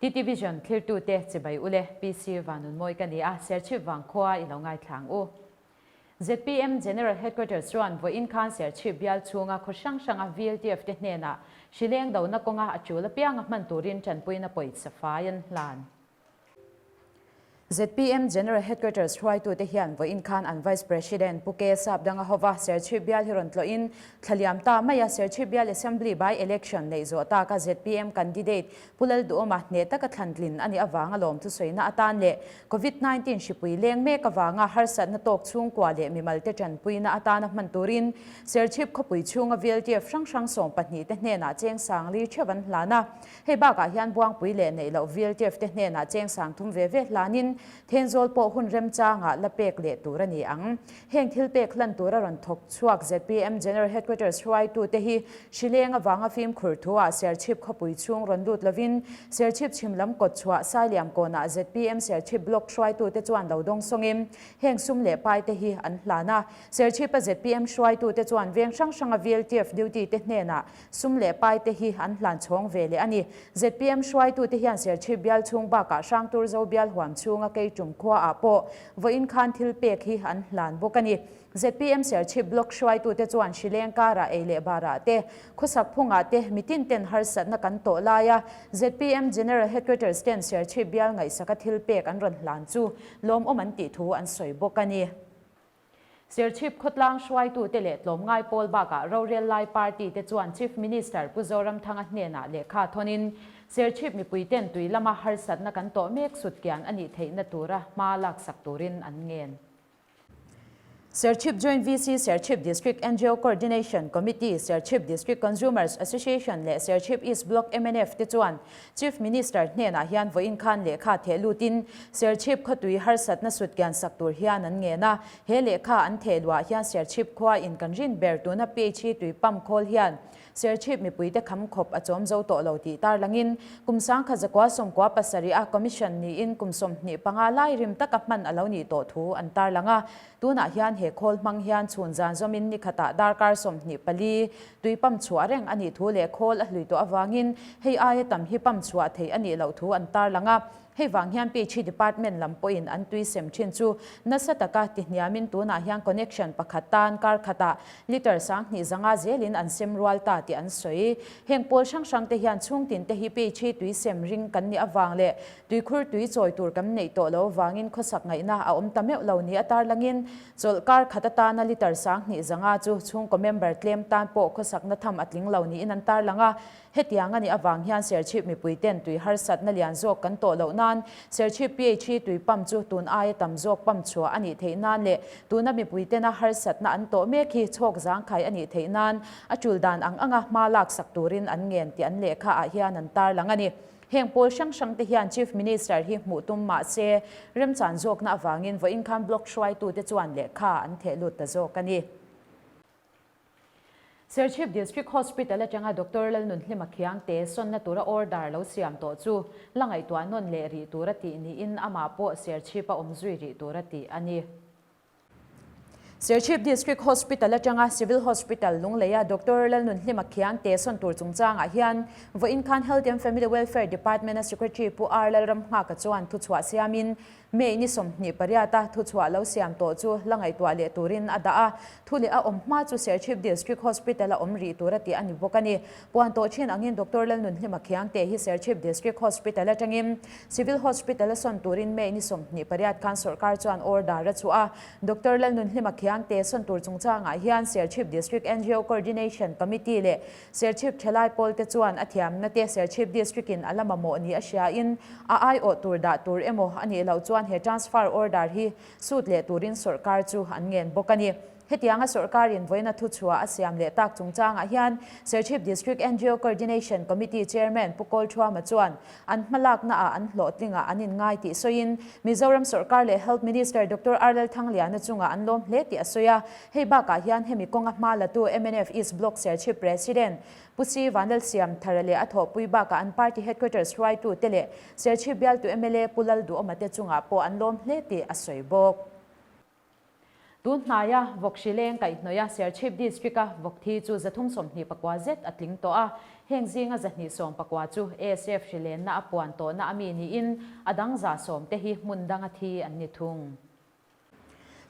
TT Vision thlirtute chibai ule PC Vanunmawi ka ni a, Serchhip vangkhua i lo ngaithlang u. Zpm General Headquarters chuan vawiin khan Serchhip bial chhunga khaw hrang hranga VLTF te hnenah hrileng dona kawnga a tul apianga hman turin tanpuina pawisa fai an hlan. Zpm General Headquarters hruaitute hian vawiin khan an Vice President Pu K Sapdanga hova Serchhip bial hi rawn tlawhin thlaliam ta mai a, Serchhip bial Assembly by-election neih zawh taka zpm candidate Pu Lalduhawma hneh taka thlantlin a nih avanga lawmthusawina atan leh Covid 19 hripui leng mek avanga harsatna tawk chhungkua leh mimalte tanpuina atana hman turin Serchhip khawpui chhunga VLTF hrang hrang 12 te hnenah cheng sangli theuh an hlan a. Hei bakah hian Buangpui leh neih loh VLTF te hnenah cheng sang thum ve ve hlanin Thenzawl pawh hun remchangah la pek leh tur a ni ang. Heng thil pek hlan tura rawn thawk chhuak zpm General Headquarters hruaitute hi hrileng avanga fimkhur thuah Serchhip khawpui chhung rawn lut lovin Serchhip chhim lam kawt chhuah Sailiam kawnah zpm Serchhip Block hruaitute chuan lo dawng sawngin heng sum leh paite hi an hlan a. Serchhipa zpm hruaitute chuan veng hrang hranga VLTF duty te hnenah Sum leh pai te hi an hlan chhawng ve leh a ni. Zpm hruaitute hian Serchhip bial chhung bakah Hrangturzo bial huam chhunga Keitum khuaah pawh vawiin khan thil pek hi an hlan bawk a ni. Zpm Serchhip Block hruaitute chuan Hrileng karah ei leh barah te, khawsak phungah te mitin ten harsatna kan tawh laia zpm General Headquarters ten Serchhip bial ngaihsaka thil pek an rawn hlan chu lawmawm an tih thu an sawi bawk a ni. Serchhip khawtlang hruaitute leh tlawmngai pawl bakah rorel lai party te chuan Chief Minister Pu Zoramthanga hnenah lehkha thawnin Serchhip mipuiten tui lama harsatna kan tawh mek sutkian a nih theihna tura hma laksak turin an ngen. Serchhip Joint VC, Serchhip District ngo Coordination Committee, Serchhip District Consumers Association leh Serchhip East Block mnf te chuan Chief Minister hnenah hian vawiin khan lehkha theh lutin Serchhip khawtui harsatna sutkian sak tur hian an ngen a. He lehkha an theh luah hian Serchhip khua in kan rin ber tuna PHE tui pump khawl hian Serchhip mipuite kham khawp a chawm zo tawh lo tih tarlangin kum 1997 a Commission niin kum 25 lai rim taka hman a lo nih tawh thu an tarlang a. Tunah hian he khawl hmang hian chhun zan zawmin ni khatah darkar 24 Tui pump chhuah reng a nih thu leh khawl a hlui tawh avangin hei aia tam hi pump chhuah theih a nih loh thu an tarlang a. Hei vang hian PHE department lam pawhin an tui sem thin chu nasa taka tihniamin tunah hian connection pakhat tan kar khatah litre 2500 zelin an sem rual ta tih an sawi. Heng pawl hrang hrang te hian chhungtin te hi PHE tui sem ring kan nih avang leh tuikhur tui chawi tur kan neih tawh lo avangin khawsak ngaihna a awm ta meuh lo ni a tarlangin Chawlh kar khat atana litre 2500 chu chhungkaw member tlem tan pawh khawsakna tham a tling lo niin an tarlang a. Hetiang a nih avang hian Serchhip mipuiten tui harsatna lian zawk kan tawh loh nan Serchhip PHE tui pump chu tun aia tam zawk pump chhuah a nih theih nan leh tuna mipuitena harsatna an tawh mek hi chhawk zangkhai a nih theih nan a tul dan ang anga hma laksak turin an ngen tih an lehkha ah hian an tarlang a ni. Heng pawl hrang hrang te hian Chief Minister hi hmuh tum mah se, remchan zawkna avangin vawiin khan Block hruaitute chuan lehkha an theh lut ta zawk a ni. Serchhip District Hospital atanga Doctor Lalnunhlima Khiangte sawnna tura order lo siam tawh chu la ngaihtuah nawn leh rih tura tih niin amah pawh Serchhip a awm zui rih tura tih a ni. Serchhip District Hospital atanga Civil Hospital Lungleia Doctor Lalnunhlima Khiangte sawn tur chungchangah hian vawiin khan Health and Family Welfare Department-a Secretary Pu R Lalramnghaka chuan thuchhuah siamin May ni 28 a thuchhuah lo siam tawh chu la ngaihtuah leh turin a dah a. Thu leh a awm hma chu Serchhip District Hospital a awm rih tur a tih a ni bawk a ni. Puan tawh thin angin Doctor Lalnunhlima Khiangte hi Serchhip District Hospital atangin Civil Hospital a sawn turin May ni 28 khan sawrkar chuan order a chhuah a. Doctor Lalnunhlima Khiangte sawn tur chungchangah hian Serchhip District ngo Coordination Committee leh Serchhip Thelai pawl te chuan a thiamna te Serchhip District in a la mamawh ni a hriain a aiawh tur dah tur emaw a nih loh chuan he transfer order hi sut leh turin sawrkar chu an ngen bawk a ni. Hetianga sawrkarin vawiina thuchhuah a siam leh tak chungchangah hian Serchhip District ngo Coordination Committee Chairman Pu Kawl Thuama chuan an hmalaknaah an hlawhtlingah an inngai tih sawiin Mizoram sawrkar leh Health Minister Doctor R Lalthangliana chungah an lawm hle tih a sawi a. Hei bakah hian hemi kawnga hma latu mnf East Block Serchhip President Pu Si Vanlalsiamthara leh a thawhpui bakah an party headquarters hruaitute leh Serchhip bialtu mla Pu Lalduhawma te chungah pawh an lawm hle tih a sawi bawk. Tun hnaia vawk hri leng kaihhnawih a Serchhip District-a vawk thi chu 324 zet a tling tawh a, heng zinga 210 chu ASF hri lenna a puan tawhna a mi niin a dang 110 te hi hmun danga thi an ni thung.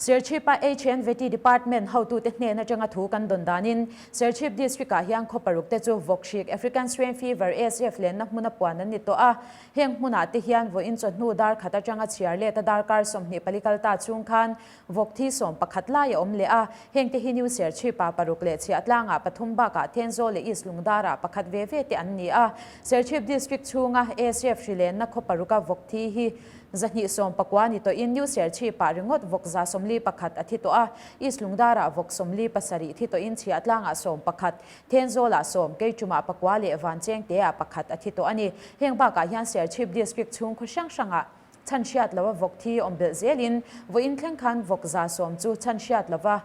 Serchhip-a HNVT Department hotute hnen atanga thu kan dawn danin Serchhip District-ah hian khaw paruk te chu vawk hrik African Swine Fever, ASF, lenna hmuna puan an ni tawh a. Heng hmunah te hian vawiin chawhnu dar khat atanga chhiar let a darkar 24 kal ta chhung khan vawk thi 11 lai a awm leh a. Heng te hi New Serchhip-ah paruk leh Chhiahtlangah pathum bakah Thenzawl leh East Lungdarah pakhat ve ve te an ni a. Serchhip District chhunga ASF hri lenna khaw paruka vawk thi hi 219 ni tawhin New Serchhip-ah ringawt vawk 141 a thi tawh a, East Lungdarah vawk 47 thi tawhin Chhiahtlangah 11, Thenzawlah sawm, Keichumah pakua leh Vanchengteah pakhat a thi tawh a ni. Heng bakah hian Serchhip District chhung khaw hrang hrangah chhan hriat lova vawk thi awm belh zelin vawiin thleng khan vawk 110 chu chhan hriat lova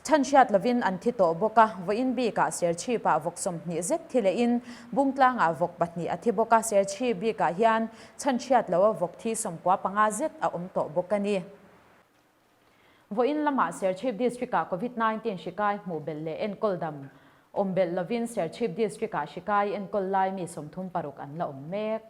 chhan hriat lovin an thi tawh bawk a. Vawiin bikah Serchhipah vawk 20 zet thi lehin Bungtlangah vawk pahnih a thi bawk a, Serchhip bikah hian chhan hriat lova vawk thi 95 zet a awm tawh bawk a ni. Vawiin lamah Serchhip District-ah Covid 19 hri kai hmuh belh leh enkawl dam awm belh lovin Serchhip District-ah hri kai enkawl lai mi 36 an la awm mek.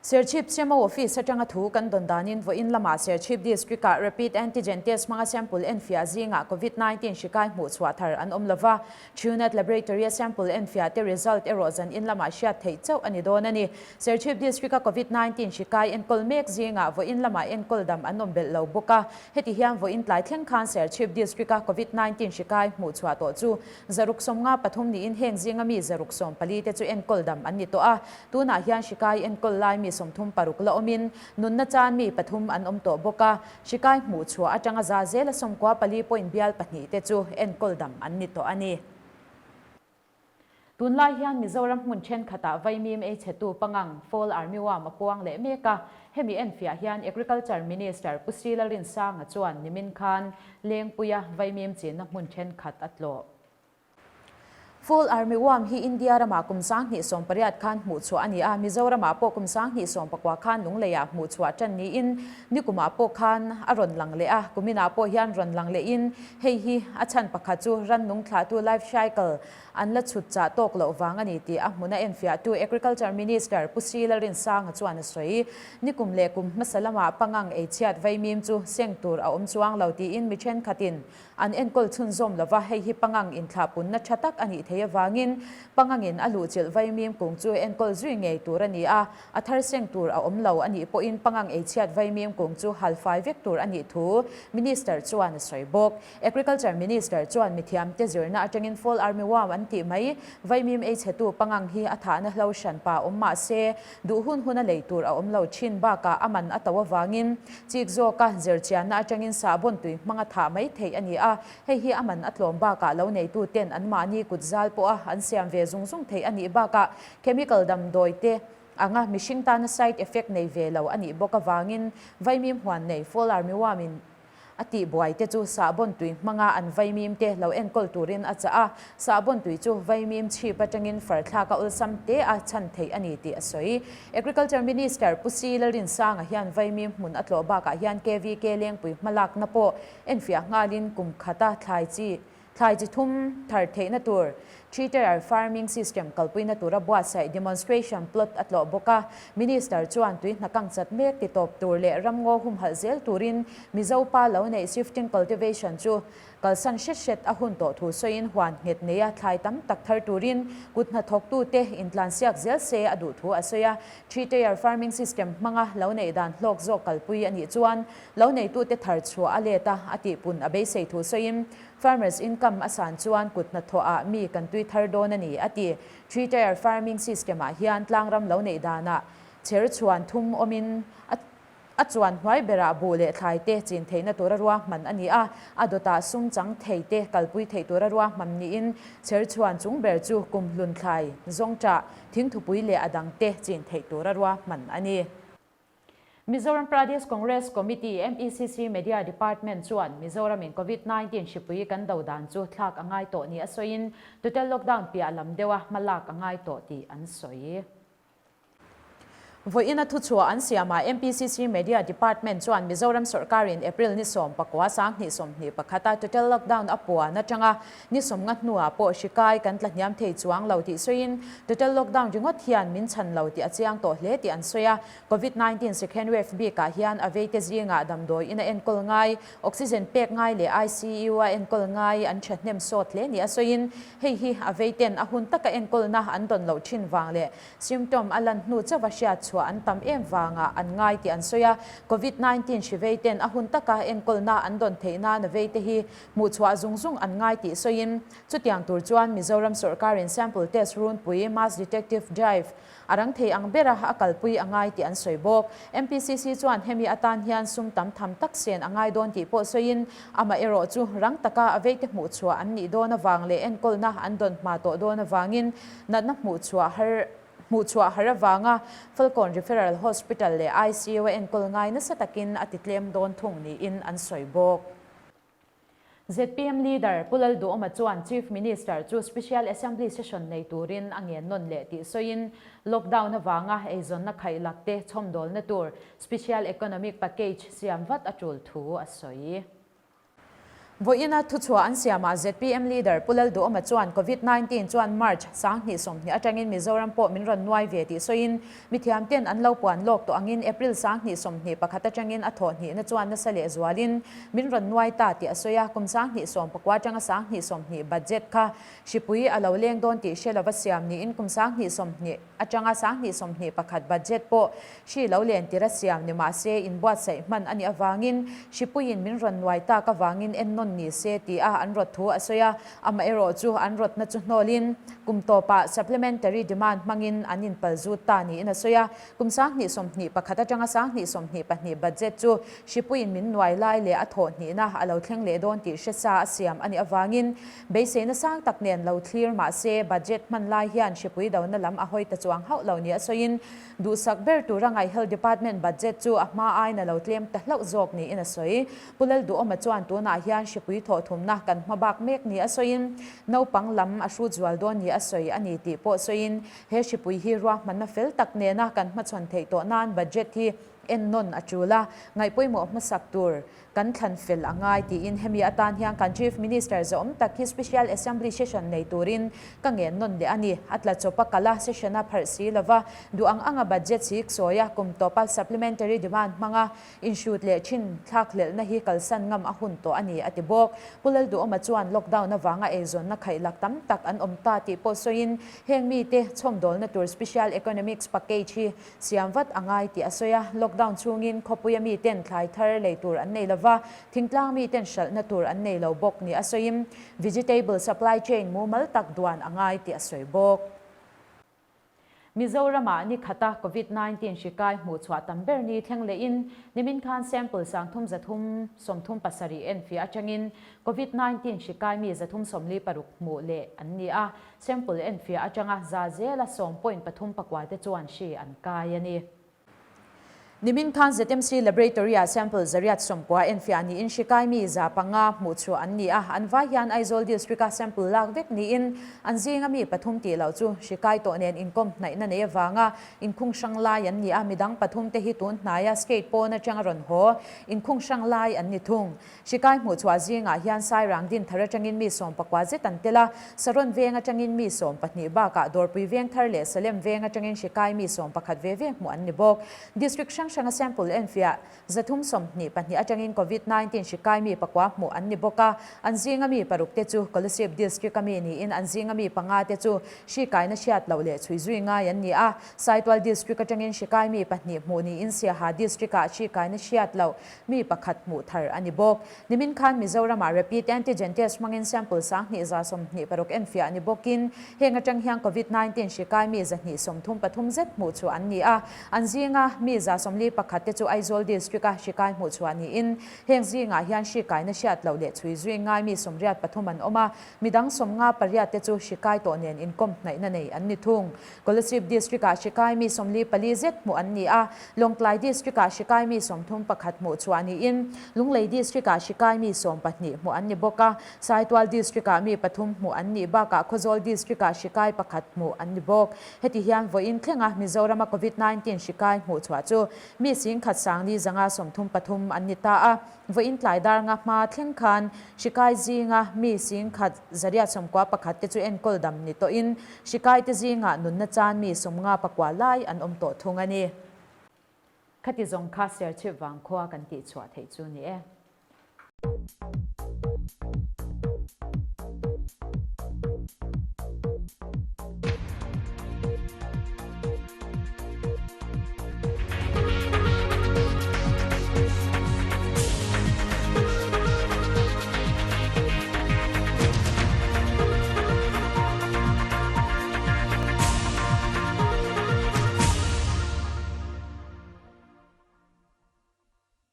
Serchhip CMO Office atanga thu kan dawn danin vawiin lamah Serchhip District-ah Rapid Antigen Test hmanga sample enfiah zingah Covid 19 hri kai hmuh chhuah thar an awm lova, Truenat Laboratory-a sample enfiah te result erawh zan in lamah hriat theih chauh a ni dawn a ni. Serchhip District-a Covid 19 hri kai enkawl mek zingah vawiin lamah enkawl dam an awm belh lo bawk a. Heti hian vawiin tlai thleng khan Serchhip District-a Covid 19 hri kai hmuh chhuah tawh chu 653 niin heng zinga mi 614 te chu enkawl dam an ni tawh a. Tunah hian hri kai enkawl lai mi 36 la awmin nunna chan mi pathum an awm tawh bawk a. Hri kai hmuh chhuah atanga za zela 94 point bial pahnih te chu enkawl dam an ni tawh a ni. Tunlai hian Mizoram hmun thenkhatah vaimim ei chhetu pangang Fall Armyworm a puang leh mek a, hemi enfiah hian Agriculture Minister Pu Sila Rinsanga chuan nimin khan Lengpuia vaimim chinna hmun thenkhat a tlawh. Fall Armyworm hi India ramah kum 2018 khan hmuh chhuah a ni a, Mizoramah pawh kum 2019 khan Lungleiah hmuh chhuah tan niin nikumah pawh khan a rawn lang leh a, kuminah pawh hian rawn lang lehin hei hi a chhan pakhat chu rannung thlahtu life cycle an la chhut chah tawk loh vang a ni tih a hmuna enfiahtu Agriculture Minister Pu Sri Lalrinsanga chuan a sawi. Nikum leh kum hmasa lamah pangang eichhiat vaimim chu seng tur a awm chuang lo tiin mi thenkhatin An enkawl chhunzawm lova, hei hi pangang inthlahpunna tha tak a nih theih avangin pangangin a luhchilh vaimim kung chu enkawl zui ngei tur a ni a, a thar seng tur a awm lo a nih pawhin pangang eichhiat vaimim kung chu hal fai vek tur a nih thu Minister chuan a sawi bawk. Agriculture Minister chuan mithiamte zirna atangin Fall Armyworm an tih mai vaimim eichhetu pangang hi a thahna hlo hranpa awm mah se Duh hun huna lei tur a awm lo thin bakah a man a to avangin chik zawka zirchianna atangin sahbawn tui hmanga thah mai theih a ni a, hei hi a man a tlawm bakah lo neitu ten anmahni kut zal pawha an siam ve zung zung theih a nih bakah chemical damdawi te anga mihring tana side effect nei ve lo a nih bawk avangin vaimim huan nei fall armyworm in A tihbuai te chu sahbawn tui hmanga an vaimim te lo enkawl turin a chah a, sahbawn tui chu vaimim chhip atangin farthlak a awlsam te a chhan theih a ni tih a sawi. Agriculture Minister Pu Si Lalrinsanga hian vaimim hmun a tlawh bakah hian KVK Lengpui hmalakna pawh enfiah nghalin kum khata thlai chi Thlai chi thum thar theihna tur Three-tier farming system kalpuina tura buatsaih demonstration plot a tlawh bawk a. Minister chuan tui hna kang chat mek ti tawp tur leh ramngaw humhalh zel turin Mizo pa lo neih shifting cultivation chu kalsan hret hret a hun tawh thu sawiin huan nghet neia thlai tam tak thar turin kut hnathawktute intlansiak zel se a duh thu a sawi a. Three-tier farming system hmanga lo neih dan hlawk zawk kalpui a nih chuan lo neitute thar chhuah a let a, a tihpun a beisei thu sawiin Farmers income a san chuan kut hnathawh ah mi kan tui thar dawn a ni, a ti. Three tier farming system ah hian tlangram lo neih danah chher chhuan thum awmin a a chuan hnuai berah buh leh thlai te chin theihna tura ruahman a ni a, a dawtah sum chang thei te kalpui theih tura ruahman niin chher chhuan chung ber chu kumhlun thlai, zawngṭah, thingthupui leh a dang te chin theih tura ruahman a ni. Mizoram Pradesh Congress Committee, MECC, Media Department chuan Mizoramin Covid 19 hripui kan do dan chu thlak a ngai tawh ni a sawiin total lockdown piah lam deuha hma lak a ngai tawh tih an sawi. Vawiina thuchhuah an siamah MPCC Media Department chuan Mizoram sawrkarin April ni 19 2021 a total lockdown a puan atanga ni 50 hnuah pawh hri kai kan tla hniam thei chuang lo tih sawiin total lockdown ringawt hian min chhan lo tih a chiang tawh hle tih an sawi a. Covid 19 second wave bikah hian a veite zingah damdawi in a enkawl ngai, oxygen pek ngai leh ICU a enkawl ngai an thahnem sawt hle ni a sawiin hei hi a veiten a hun taka enkawlna an dawn loh thin vang leh Symptom a lan hnu chauha hriat chhuah an tam em vangah an ngai tih an sawi a, Covid 19 hri vei ten a hun taka enkawlna an dawn theih nan a vei te hi hmuh chhuah zung zung an ngai tih sawiin chutiang tur chuan Mizoram sawrkarin sample test runpui mass detective drive a rang thei ang bera a kalpui a ngai tih an sawi bawk. MPCC chuan hemi atan hian sum tam tham tak sen a ngai dawn tih pawh sawiin amaherawh chu rang taka a veite hmuh chhuah an nih dawn avang leh enkawlna an dawn hma tawh dawn avangin Natna hmuhchhuah har hmuhchhuah har avanga Falkawn Referral Hospital leh ICU a enkawl ngai nasa takin a ti tlem dawn thung niin an sawi bawk. Zpm Leader Pu Lalduhawma chuan Chief Minister chu Special Assembly Session nei turin a ngen nawn leh tih sawiin lockdown avanga eizawnna khaihlak te chhawmdawlna tur Special Economic Package siam vat a tul thu a sawi. Vawiina thuchhuah an siamah zpm leader Pu Lalduhawma chuan Covid 19 chuan March 2020 atangin Mizoram pawh min rawn nuai ve tih sawiin mithiam ten an lo puan lawk tawh angin April 2021 atangin a thawh hnihna chuan nasa leh zualin min rawn nuai ta tih a sawi a, kum 2019 atanga 2020 budget kha hripui a lo leng dawn tih hre lova siam niin kum 2020 atanga 2021 budget pawh hri lo len tir a siam ni mah se inbuatsaih hman a nih avangin hripuiin min rawn nuai tak avangin ennawn ni se ti a an rawt thu a sawi a, amaherawh chu an rawtna chu hnawlin kum tawpah supplementary demand hmangin an inpal zut ta niin a sawi a, kum 2021 atanga 2022 budget chu hripuiin min nuai lai leh a thawh hnihna a lo thleng leh dawn tih hre sa a siam a nih avangin Beiseina sang tak nen lo thlir mah se budget hman lai hian hripui dona lam a hawi ta chuang hauh lo nia sawiin duhsak ber tura ngaih Health Department budget chu a hma aiin a lo tlem ta hlauh zawk niin a sawi. Pu Lalduhawma chuan tunah hian hripui thawhthumna kan hma bak mek nia sawiin naupang lam a hrut zual dawn nia sawi a ni tih pawh sawiin he hripui hi ruahmanna fel tak nena kan hmachhawn theih tawh nan budget hi ennawn a tul a, ngaihpawimawh hmasak tur Kan thlan fel a ngai tiin hemi atan hian kan Chief Minister zawm tak hi Special Assembly Session nei turin ka ngen nawn leh a ni. A tla chawp a kal a, session a pharh si lova, duh ang anga budget sik sawi a, kum tawpa supplementary demand hmanga inhrut leh thin thlak hlelhna hi kalsan ngam a hun tawh a ni, a ti bawk. Pu Lalduhawma chuan lockdown avanga eizawnna khaihlak tam tak an awm ta tih pawh sawiin heng mite chhawmdawlna tur Special Economics Package hi Siam vat a ngai tih a sawi a, lockdown chhungin khawpuia miten thlai thar lei tur an nei lova, thingtlang miten hralhna tur an nei lo bawk ni a sawiin vegetable supply chain mumal tak duan a ngai tih a sawi bawk. Mizoramah ni khata Covid 19 hri kai hmuh chhuah tam ber ni thleng lehin nimin khan sample 3337 enfiah atangin Covid 19 hri kai mi 346 hmuh leh an ni a, Sample enfiah atanga za zela sawm point pathum pakua te chuan hri an kai a ni. Nimin khan ZMC Laboratory-ah sample 190 enfiah niin hri kai mi 500 hmuh chhuah an ni a, an vai hian Aizawl District-a sample lak vek niin an zinga mi pathum tih loh chu hri kai tawh nen inkawm hnaihna nei avanga inkhung hrang lai an ni a, midang pathum te hi tun hnaia state pawn atanga rawn haw inkhung hrang lai an ni thung. Hrikai hmuhchhuah zingah hian Sairang Dinthar atangin mi 19 zet an tel a, Saron veng atangin mi 12 bakah Dawrpui Vengthar leh Salem veng atangin hrikai mi 11 ve ve hmuh an ni bawk. District hrang hranga sample enfiah 322 atangin Covid 19 hrikai mi pakua hmuh an ni bawk a, an zinga mi paruk te chu Kolasib District a mi niin an zinga mi panga te chu hrikaina hriat loh leh chhui zui ngai an ni a, Saitual District atangin hrikai mi pahnih hmuh niin Siaha District-ah hrikaina hriat loh mi pakhat hmuh thar a ni bawk. Nimin khan Mizoramah rapid antigen test hmangin sample 2126 enfiah ni bawkin heng atang hian Covid 19 hri kai mi 233 zet hmuh chu an ni a, an zinga mi 45. 41 te chu Aizawl District-a hri kai hmuh chhuah niin heng zingah hian hri kaina hriat loh leh chhui zui ngai mi 83 an awm a, midang 58 te chu hri kai tawh nen inkawm hnaihna nei an ni thung. Kolasib District-ah hri kai mi 44 zet hmuh an ni a, Lawngtlai District-ah hri kai mi 31 hmuh chhuah niin Lunglei District-ah hri kai mi 12 hmuh an ni bawk a, Saitual District-ah mi pathum hmuh an nih bakah Khawzawl District-ah hri kai pakhat hmuh an ni bawk. Heti hian vawiin thlenga Mizorama Covid 19 hri kai hmuh chhuah chu mi singkhat sangli zanga 33 an ni ta a. Vawiin tlai dar nga hma thleng khan hri kai zinga mi singkhat 191 te chu enkawl dam ni tawhin hri kai te zingah nunna chan mi 59 lai an awm tawh thung a ni. Khati zawng kha Serchhip vangkhua kan tihchhuah theih chu ni e.